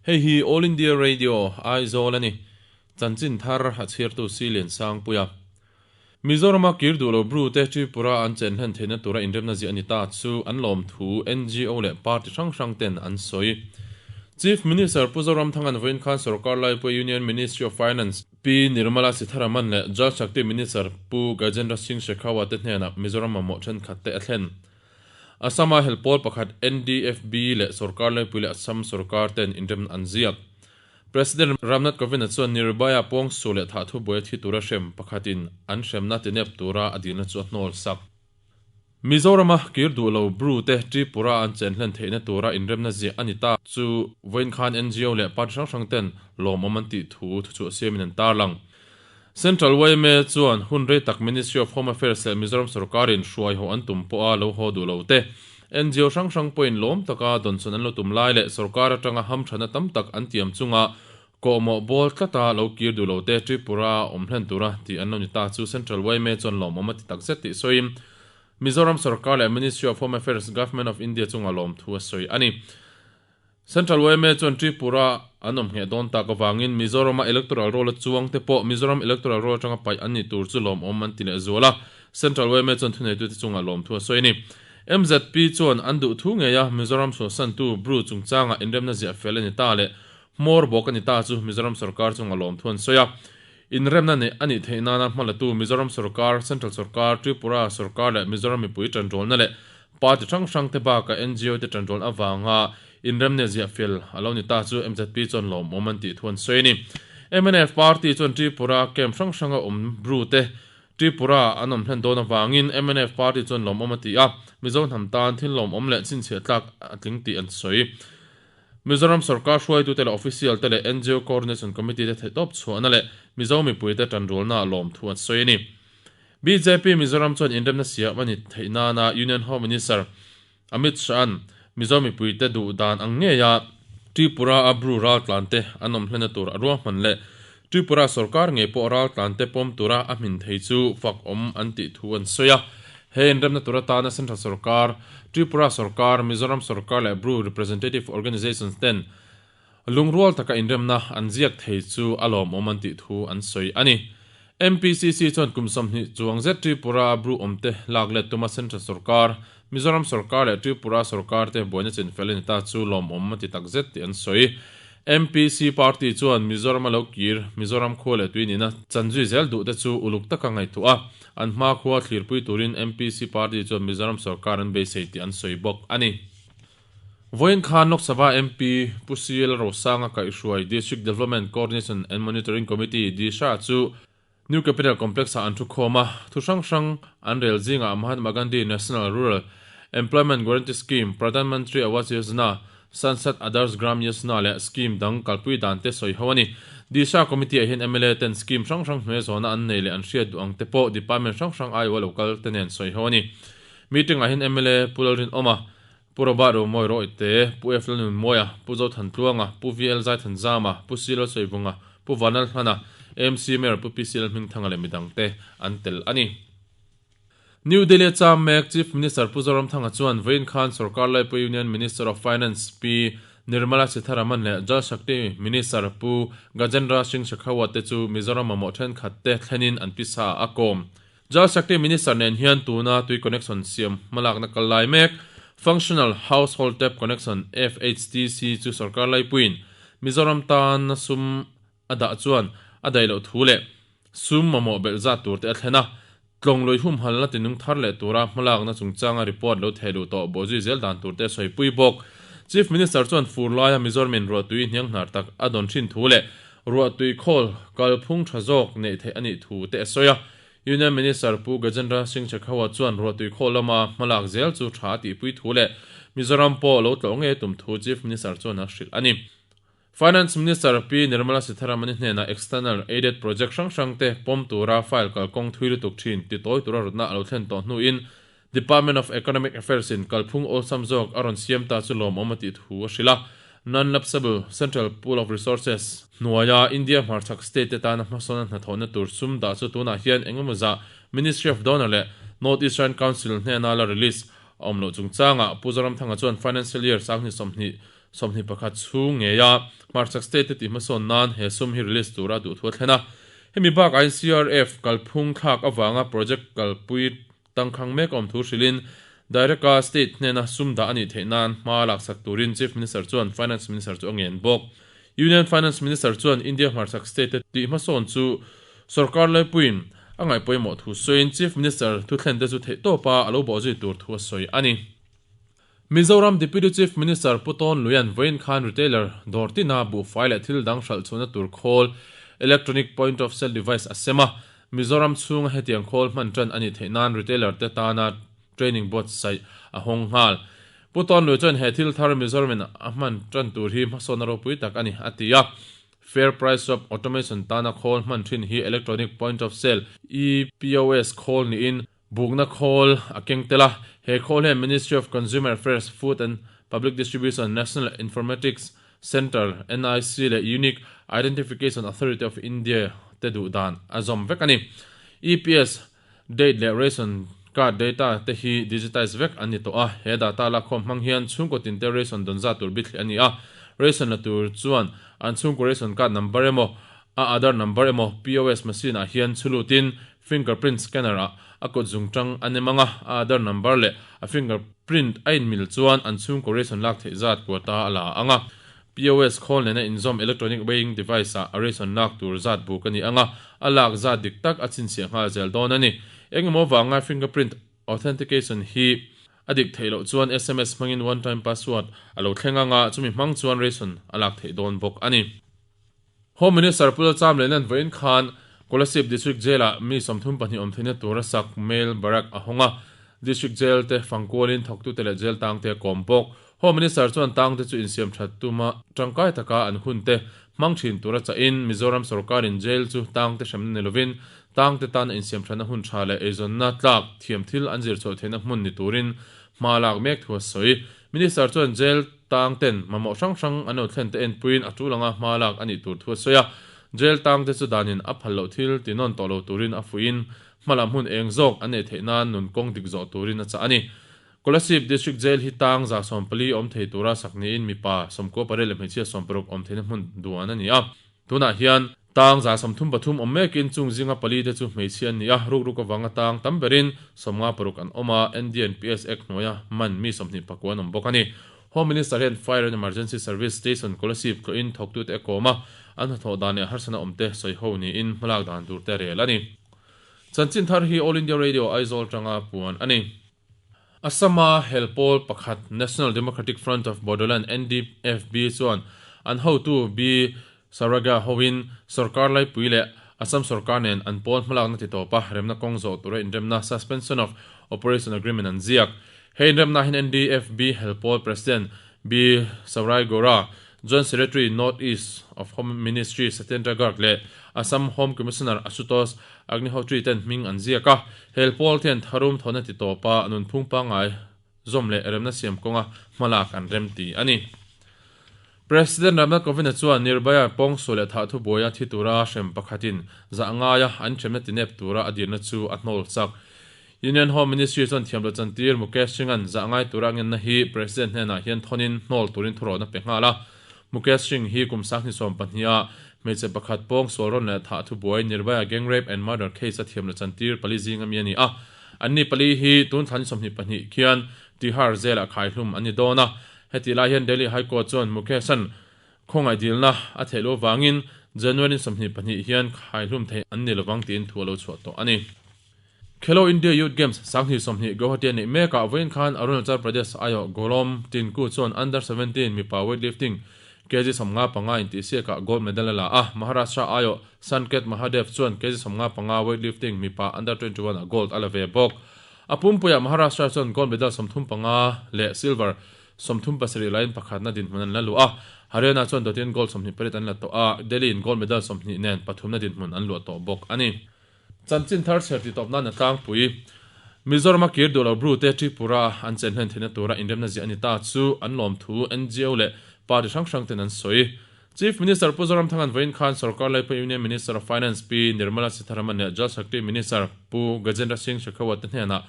Hei hi All India Radio, Aizawl a ni. Chanchin thar a chhiartu Silian Sangpuia. Mizorama kir duh lo Bru te Tripura an chen hlen theihna tura inremna ziah a ni ta chu an lawmthu NGO leh party hrang hrang ten an sawi. Chief Minister Pu Zoramthanga'n vawiin khan Sorkar Laipui Union Ministry of Finance, Pi Nirmala Sitharaman leh Jal Shakti Minister Pu Gajendra Singh Shekhawat te hnenah Mizoram mamawh thenkhat te a thlen. Assam-a helpawl pakhat NDFB leh sorkar laipui leh Assam sorkar ten inremna an ziak. President Ramnath Kovind-a chuan Nirbhaya pawngsual leh thah thubuai a thi tura hrem pakhatin an hremna tinep tura a dilna chu a hnawl sak. Mizorama kir duh lo Bru te Tripura an chen hlen theihna tura inremna ziah a ni ta chu vawiin khan NGO leh party hrang hrang ten lawmawm an tih thu thuchhuah siamin an tarlang. Central yma chuan hun rei tak Ministry of Home Affairs leh Mizoram sorkarin hruai haw an tum pawha lo haw duh lo te, NGO hrang hrang pawhin lawm taka dawnsawn an lo tum lai leh sorkar atanga hamthana tam tak an tiam chunga kawhmawh bawl tlata lo kir duh lo te Tripura awm hlen tura tih an lo ni ta chu Central yma chuan lawmawm a ti takzet tih sawiin Mizoram sorkar leh Ministry of Home Affairs Government of India chunga lawmthu a sawi a ni. Central yma chuan Tripura an awm ngheh dawn tak avangin Mizorama electoral roll a chuang te pawh Mizoram electoral roll atanga paih an ni tur chu lawmawm an ti leh zual a, Central yma chuan thuneitute chungah lawmthu a sawi a ni. MZP chuan an duh thu ngei a Mizoram sualsantu Bru chungchanga inremna ziah fel a ni ta leh hmawr bawk a ni ta chu Mizoram sorkar chungah lawmthu an sawi a. Inremna neih a nih theih nana hmalatu Mizoram sorkar, Central sorkar, Tripura sorkar leh Mizoram mipui tanrualna leh party hrang hrang te bakah NGO te tanrual avanga inremna ziah fel a lo ni ta chu mzp chuan lawmawm an tih thu an sawi a ni. Mnf party chuan Tripura camp hrang hranga awm Bru te Tripura an awm hlen dawn avangin mnf party chuan lawmawm a ti a, Mizo hnam tan thil lawmawm leh chhinchhiah tlak a tling tih an sawi. Mizoram sorkar hruaitute leh official te leh NGO Coordination Committee te theihtawp chhuahna leh Mizo mipuite tanrualna lawmthu an sawi a ni. Bjp Mizoram chuan inremna siam a ni theih nana Union Home Minister Amit Shah-a'n Mizo mipuite duh dan ang ngeia Tripura-a Bru raltlante an awm hlenna tur a ruahman leh Tripura sorkar ngei pawh raltlante pawm tura a hmin thei chu fak awm an tih thu an sawi a. He inremna tur atana Central sorkar, Tripura sorkar, Mizoram sorkar leh Bru Representative Organisations ten lungrual taka inremna an ziak thei chu a lawmawm an tih thu an sawi a ni. MPCC chuan kum 20 chuang zet Tripura-a Bru awmte lak let tuma Central sorkar, Mizoram sorkar leh Tripura sorkar te buaina chinfel a ni ta chu lawmawm a ti takzet tih an sawi. MPC party chuan Mizoram a lo kir, Mizoram khua leh tui nihna chanzui zel duh te chu uluk taka ngaihtuah a, an hma khua thlirpui turin MPC party chuan Mizoram sorkar an beisei tih an sawi bawk a ni. Vawiin khan Lok Sabha MP Pu CL Rosanga kaihhruai District Development Coordination and Monitoring Committee, DISHA, chu New Capital Complex-ah an thu khawm a, thu hrang hrang an rel zingah Mahatma Gandhi National Rural Employment Guarantee Scheme, Pradhan Mantri Awas Yojana, Sansad Adarsh Gram Yojana leh scheme dang kalpui dan te sawi ho a ni. Disha Committee-ah hian mla ten scheme hrang hrang hnuai zawhna an nei leh an hriat duh ang te pawh department hrang hrang aiawh a lo kal te nen sawi ho a ni. Meeting-ah hian mla Pu Lalrinawma, Pu Robert Romawi Rawite, Pu F Lalnunmawia, Pu Zothan Tluanga, Pu VL Zaithanzama, Pu C Lalsawivunga, Pu Vanal Hlana, AMC Mayor Pu PC Lalhmingthanga leh midangte an tel a ni. New Delhi-a cham mek Chief Minister Pu Zoramthanga chuan vawiin khan Sorkar Laipui Union Minister of Finance Pi Nirmala Sitharaman leh Jal Shakti Minister Pu Gajendra Singh Shekhawat te chu Mizoram mamawh thenkhat te thlenin an pisa a kawm. Jal Shakti Minister nen hian tuna tui connection siam hmalakna kal lai mek, Functional Household Tap Connection, FHTC, chu sorkar laipuiin Mizoram tana sum a dah chuan a daih loh thu leh sum mamawh belh zat tur te a thlen a, tlawng lui humhalna tinung thar leh tura hmalakna chungchanga report lo theh luh tawh bawhzui zel dan tur te a sawipui bawk. Chief Minister chuan fur laia Mizoramin ruahtui hnianghnar tak a dawn thin thu leh Ruahtui khawl kalphung tha zawk neih theih a nih thu te a sawi a. Union Minister Pu Gajendra Singh Shekhawat chuan ruahtui khawl lama hmalak zel chu tha a tihpui thu leh Mizoram pawh lo tlawh ngei tum thu Chief Minister chuan a hrilh a ni. Finance Minister Pi Nirmala Sitharaman-i hnenah External Aided Project hrang hrang te pawm tura file kalkawng thui lutuk thin ti tawi tura rawtna a lo thlen tawh hnuin Department of Economic Affairs in kalphung awlsam zawk a rawn siam ta chu lawmawm a tih thu a hrilh a. Non-lapsable Central Pool of Resources hnuaia India hmarchhak state te tana hmasawnna hnathawhna tur sum dah chu tunah hian engemaw zah Ministry of Donor leh North Eastern Council hnena la release a awm loh chungchangah Pu Zoramthanga chuan Financial Year 2020. 21 chhung ngeia hmarchhak state te tihhmasawn nan he sum hi release tura duh thu a thlen a. Hemi bakah hian CRF kalphung thlak avanga project kalpui tangkhang mek a awm thu hrilhin Direct-a state hnena sum dah a nih theih nan hma laksak turin Chief Minister chuan Finance Minister chu a ngen bawk. Union Finance Minister chuan India hmarchhak state te tihhmasawn chu sorkar laipuiin a ngaihpawimawh thu sawiin Chief Minister thuthlen te chu theihtawpa a lo bawhzui tur thu a sawi a ni. Mizoram Deputy Chief Minister Pu Tawn Luian vawiin khan retailer dawr tina buhfai leh thil dang hralh chhuahna tur khawl, electronic point of sale device, a sem a. Mizoram chhunga hetiang khawl hman tan a nih theih nan retailer te tana training buatsaih a hawng nghal. Pu Tawn Lui chuan he thil thar Mizoramin a hman tan tur hi hmasawnna ropui tak a ni, a ti a. Fair Price Shop Automation tana khawl hman thin hi electronic point of sale, EPOS, khawl niin Bukna khawl a keng tel a, he khawl hian Ministry of Consumer Affairs, Food and Public Distribution, National Informatics Centre, NIC, leh Unique Identification Authority of India te duh dan a zawm vek a ni. EPS date leh ration card data te hi digitize vek an ni tawh a, he data lakkhawm hmang hian chhungkaw tinte ration dawn zat tur bithliah a ni a, ration la tur chuan an chhungkaw ration card number emaw a Aadhaar number emaw POS machine ah hian chhu lutin Fingerprint scanner ah a kut zungtang a nem ang a, a Aadhaar number leh a fingerprint a inmil chuan an chhungkaw ration lak theih zat quota a la ang a. POS khawl nena inzawm electronic weighing device ah a ration lak tur zat buk a ni ang a, a lak zat dik tak a chhinchhiah nghal zel dawn a ni. Engemaw vanga fingerprint authentication hi a dik theih loh chuan sms hmangin one time password a lo thleng ang a, chumi hmang chuan ration a lak theih dawn bawk a ni. Home Minister Pu Lalcham leh Nan vawiin khan Kolasib District Jail-ah mi 32 awm theihna tura sak Mail Barrack a hawng a, District Jail te fangkualin thawktute leh jail tangte a kawm bawk. Home Minister chuan tangte chu insiam that tuma tangkai taka an hunte hmang thin tura chahin Mizoram sawrkarin jail chu tangte hremna ni lovin tangte tana insiam thatna hun tha leh eizawnna tlak thiam thil an zir chhuah theihna hmun ni turin hma lak mek thu a sawi. Minister chuan jail tang ten mamawh hrang hrang an lo thlen te enpuiin a tul anga hma lak a nih tur thu a sawi a. Jail tang te chu danin a phal loh thil ti nawn tawh lo turin a fuihin hma lam hun eng zawk an neih theih nan nun kawng dik zawh turin a chah a ni. Kolasib District Jail hi tang 40 awm thei tura sak niin mipa 98 leh hmeichhia 60 awm theihna hmun duan a ni a. Tunah hian Tang 33 awm mekin chung zinga pali te chu hmeichhia an ni a, rukruk avanga tang tam berin 56 an awm a, NDNPS Act hnuaia man mi 29 an awm bawk a ni. Home Minister hian Fire and Emergency Service Station Kolasib tlawhin thawktute a kawm a, an hnathawh dan leh harsatna awmte sawiho niin hmalak dan tur te a rel a ni. Chanchin thar hi All India Radio Aizawl tanga puan a ni. Assam-a hel pawl pakhat National Democratic Front of Bodoland, NDFB, chuan an hotu B. Saraga hoin sorkar laipui leh Assam sorkar nen an pawl hmalakna ti tawp a, remna kawng zawh tura inremna Suspension of Operation Agreement an ziak. He inremna hian NDFB hel pawl President B. Saraigora, Joint Secretary North East of Home Ministry Satyendra Garg leh Assam Home Commissioner Ashutosh Agnihotri ten hming an ziak a, hel pawl hian tharum thawhna ti tawpa nunphung pangngai zawm leh remna siam kawnga hmalak an rem ti a ni. President Ramnath Kovind-a chuan Nirbhaya pawngsual leh thah thubuaia thi tura hrem pakhatin zah ngaia an hremna ti nep tura a dirna chu a hnawl chak. Union Home Ministry chuan thiamloh chantir Mukesh Singh-a'n zah ngai tura a ngenna hi President hnenah hian thawnin hnawl turin thurawhna pe nghal a. Mukesh Singh hi kum 2020 ah hmeichhe pakhat pawngsual rawn leh thah thubuai Nirbhaya gang rape and murder case a thiamloh chantir pali zing ami a ni a. Anni pali hi tun thla ni 22 khian Tihar Jail-ah khaihlum an ni dawn a. Hetih lai hian Delhi High Court chuan Mukesh-a'n khawngaih dilna a theih loh avangin January 22 hian khaihlum theih an ni lovang tiin thu a lo chhuah tawh a ni. Khelo India Youth Games 2020 Guwahati a neih mekah vawiin khan Arunachal Pradesh aiawh Golom Tinku chuan Under 17 mipa weightlifting kg 55 intihsiakah gold medal a la a, Maharashtra aiawh Sanket Mahadev chuan kg 55 weightlifting mipa Under 21 ah gold a la ve bawk. A pumpuiah Maharashtra chuan gold medal 35 leh silver 37 laiin pakhatna dinhmun an la luh a, Haryana chuan dawtin gold 28 an la tawh a, Delhi in gold medal 20 nen pathumna dinhmun an luah tawh bawk a ni. Chanchin thar chher ti tawp nan a tlangpui. Mizoram a kir duh lo Bru te Tripura an chen hlen theihna tura inremna ziah a ni ta chu an lawmthu NGO leh party hrang hrang ten an sawi. Chief Minister Pu Zoramthanga'n vawiin khan Sorkar Laipui Union Minister of Finance Pi Nirmala Sitharaman leh Jal Shakti Minister Pu Gajendra Singh Shekhawat te hnenah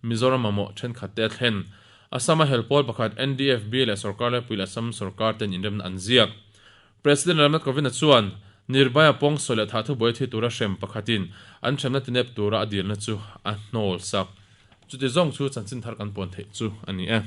Mizoram mamawh thenkhat te a thlen. Assam-a hel pawl pakhat NDFB leh sorkar laipui leh Assam sorkar ten inremna an ziak. President Ram Nath Kovind-a chuan Nirbhaya pawngsual leh thah thubuaia thi tura hrem pakhatin an hremna tinep tura a dilna chu a hnawlsak. Chuti zawng chu chanchin thar kan puan theih chu a ni e.